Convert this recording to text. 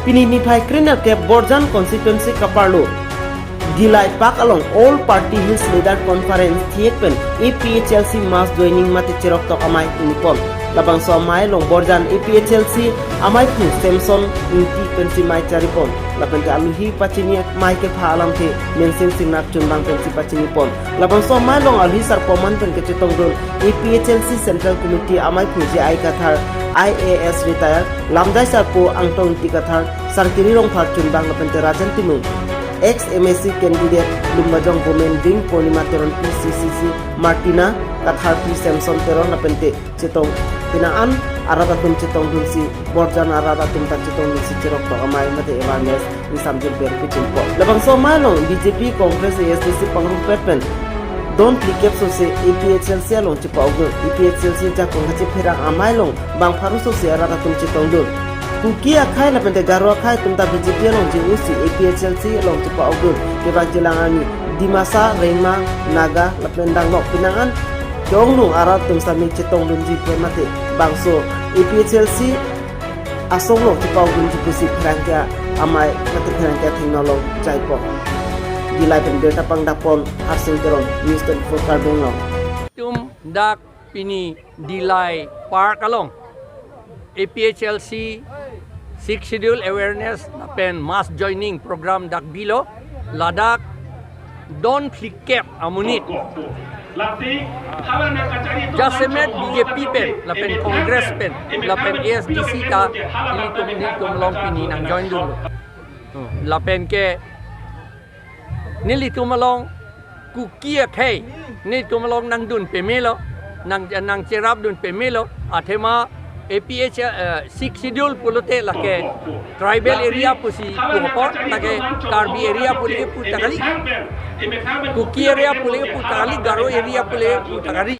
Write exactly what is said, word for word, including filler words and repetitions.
Pini niphai krenerkep Borjan constituency kaparlo Dillai Park along All Party Hills Leader Conference thiyek pen A P H L C mass joining mate cheroktok amei ingpon. Labangso amei along Borjan A P H L C ameiphu Samson Ingti pensi mei charipon. Lapente aluhi pachini amei kepha alamthe Mensing Singnar chunbang pensi pachinipon. Labangso amei along aluhi sarpo aman pen kechetongdun A P H L C Central Committee ameiphu J I Kathar, I A S retire, lamjai sarpo Angtong Ingti Kathar, Sarkiri Rongphar chunbang lapente Rajan Timung, ex M A C candidate Lumbajong Women Wing Purnima Teron P C C C, Martina Kathar P Samson Teron lapente chetong, pini an arat atum chetongdunsi, Borjan arat atum ta chetongdunsi cheroktok amei mate awareness ingsamjin pen kechimpo. Labangso amei along B J P, Congress, A S D C pangrumkret pen don phlikep sose A P H L C along chepa-okdun. A P H L C jakong kachepherang amei along bang pharo sose arat atum chetongdun. Kuki akhei lapente Garo akhei atum ta B J P along jing-usi A P H L C along chepa-okdun. Kevangjilang arni Dimasa, Rengma, Naga lapen danglok pini an ke-ongnung arat atum sami chetongdunji pen mate bangso A P H L C asong along chepa-okdunji pusi pherangke amei mate pherangke athengno along jaipo. Dillai pen birta pangdapon Harsing Teron, News twenty-four Karbi Anglong. Tum dak pini Dillai Park along A P H L C Sixth Schedule Awareness lapen Mass Joining Program dak bilo, ladak don phlikep amonit jasemet B J P pen lapen Congress pen lapen A S D C ta nelitum, nelitum along pini nangjoindunlo. Lapen ke nelitum along Kuki akhei nelitum along nangdun pamelo, nang, nangcherapdun pamelo, athema A P H, eh, Sixth Schedule pulote lake tribal area pusi pu apot, lake Karbi area pule puta kali, Kuki area pule puta kali, Garo area pule puta kali.